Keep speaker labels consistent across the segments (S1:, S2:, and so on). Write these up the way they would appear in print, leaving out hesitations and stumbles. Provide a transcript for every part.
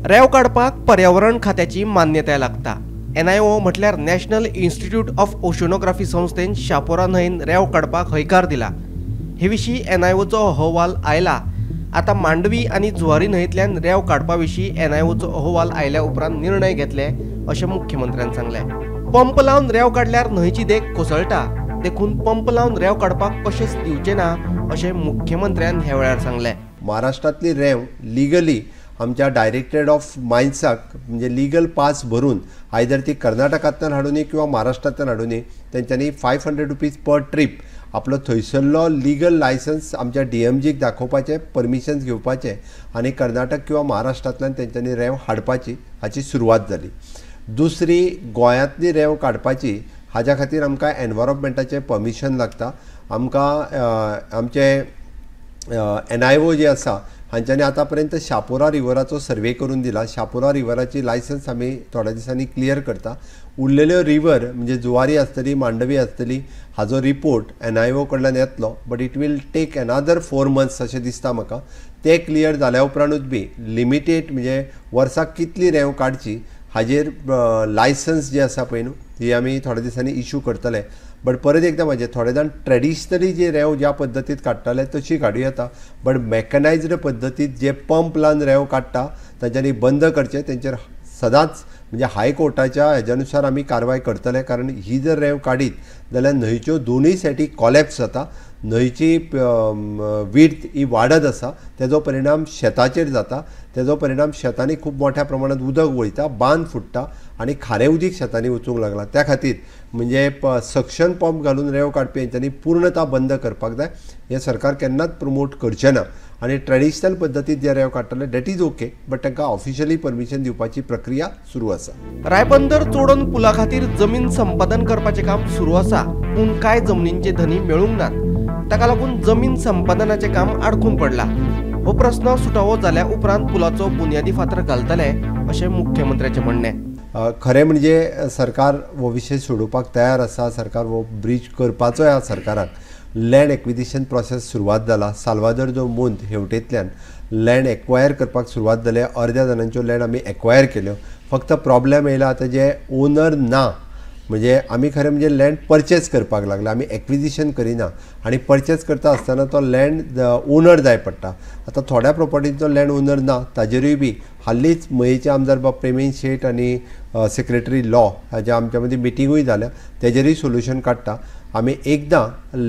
S1: रेंव काडपाक पर्यावरण खात्याची मान्यताय लागता. एनआयओ म्हटल्यार नॅशनल इन्स्टिट्यूट ऑफ ओशनोग्राफी संस्थेन शापोरा न्हंयेन रेंव काडपाक हयकार दिला. हे विशीं एनआयओचो अहवाल आयला. आतां मांडवी आनी जुवारी न्हंयेंतल्यान रेंव काडपा विशीं एनआयओचो अहवाल आयल्या उपरांत निर्णय घेतले अशें मुख्यमंत्र्यान सांगलें. पंप लावन रेंव काडल्यार न्हंयची देग कोसळटा, देखून पंप लावन रेंव काडपाक कशेंच दिवचें ना अशें मुख्यमंत्र्यान ह्या वेळार सांगलें.
S2: महाराष्ट्रांतली रेंव लिगली आमच्या डायरेक्टरेट ऑफ मायन्साक म्हणजे लिगल पास भरून आयदर ती कर्नाटकांतल्यान हाडुनी किंवा महाराष्ट्रांतल्यान हाडुनी तेंच्यांनी 500 रुपीज पर ट्रीप आपलो थंयसरलो लिगल लायसन्स आमच्या डीएमजीक दाखोवपाचें, परमिशन्स घेवपाचें आनी कर्नाटक किंवा महाराष्ट्रांतल्यान तेंच्यांनी रेंव हाडपाची हाची सुरवात जाली. दुसरी, गोंयांतली रेंव काडपाची हाज्या खातीर आमकां एनवायरमेंटाचें परमिशन लागता. आमकां आमचे एनआयओ जे आसा हांच्यांनी आतां पर्यंत शापोरा रिवराचो सर्वे करून दिला. शापोरा रिवराची लायसन्स आमी थोड्या दिसांनी क्लियर करता. उरलेल्यो रिवर म्हणजे जुवारी आसतली, मांडवी आसतली, हाजो रिपोर्ट एनआयओ कडल्यान येतलो, but it will take another 4 months अशें दिसता म्हाका. ते क्लियर जाल्या उपरांतूच बी लिमिटेड म्हणजे वर्साक कितली रेंव काडची हाजेर लायसन्स जे आसा पळय न्हू ही आमी थोड्या दिसांनी इशू करतले. बट परत एकदां म्हणजे थोडे जाण ट्रेडिशनली जे रेंव ज्या पद्दतीत काडटाले तशी काडूं येता, बट मॅकनायज्ड पद्दतीत जे पंप लावन रेंव काडटा तांच्यांनी बंद करचें. तेंचेर सदांच म्हणजे हायकोर्टाच्या हेज्या नुसार आमी कारवाय करतले, कारण ही जर रेंव काडीत जाल्यार न्हंयच्यो दोनूय सायडी कॉलॅप्स जाता, न्हंयची विड्थ ही वाडत आसा, तेजो परिणाम शेताचेर जाता, तेजो परिणाम शेतांनी खूब मोठ्या प्रमाणांत उदक वयता, बांद फुट्टा आनी खारें उदीक शेतांनी वचूंक लागलां. त्या खातीर म्हणजे सक्शन पंप घालून रेंव काडपी हेंच्यांनी पूर्णता बंद करपाक जाय. हें सरकार केन्नाच प्रमोट करचें ना आनी ट्रेडिशनल पद्दतीत जे रेंव काडटले that is okay, but तांकां ऑफिशियली परमिशन दिवपाची प्रक्रिया सुरू आसा.
S1: रायबंदर चोडण पुला खातीर जमीन संपादन करपाचें काम सुरू आसा, पूण कांय जमनींचे धनी मेळूंक नात. ताका लागून जमीन संपादनाचें काम आडकून पडलां. हो प्रस्न सुटावो जाल्या उपरांत पुलाचो बुन्यादी फातर घालतले अशें मुख्यमंत्र्याचें म्हणणें.
S2: खरें म्हणजे सरकार हो विशय सोडोवपाक तयार आसा. सरकार हो ब्रीज करपाचोय आसा. सरकाराक लँड एक्विजिशन प्रोसेस सुरवात जाला. साल्वादोर जो मुंद हेवटेंतल्यान लँड एक्वायर करपाक सुरवात जाल्या. अर्द्या जाणांच्यो लँड आमी एक्वायर केल्यो. फक्त प्रॉब्लेम येयला आतां जे ओनर ना, म्हणजे आमी खरें म्हणजे लँड परचेज करपाक लागले, आमी एक्विजिशन करिना आनी परचेज करता आसतना तो लँड ओनर जाय पडटा. आतां थोड्या प्रोपर्टींचो लँड ओनर ना, ताजेरूय बी हालींच मयेचे आमदार बाब प्रेमेंद शेट आनी सेक्रेटरी लॉ हाज्या आमच्या मदीं मिटिंगूय जाल्या, तेजेरूय सोल्युशन काडटा. आमी एकदां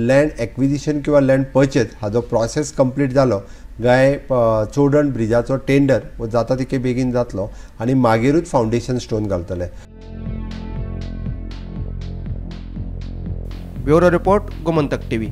S2: लँड एक्विजिशन किंवा लँड परचेज हाजो प्रोसेस कंप्लीट जालो काय चोडण ब्रिजाचो टेंडर जाता तितके बेगीन जातलो आनी मागीरूच फावंडेशन स्टोन घालतले.
S1: Bureau report, Gomantak TV.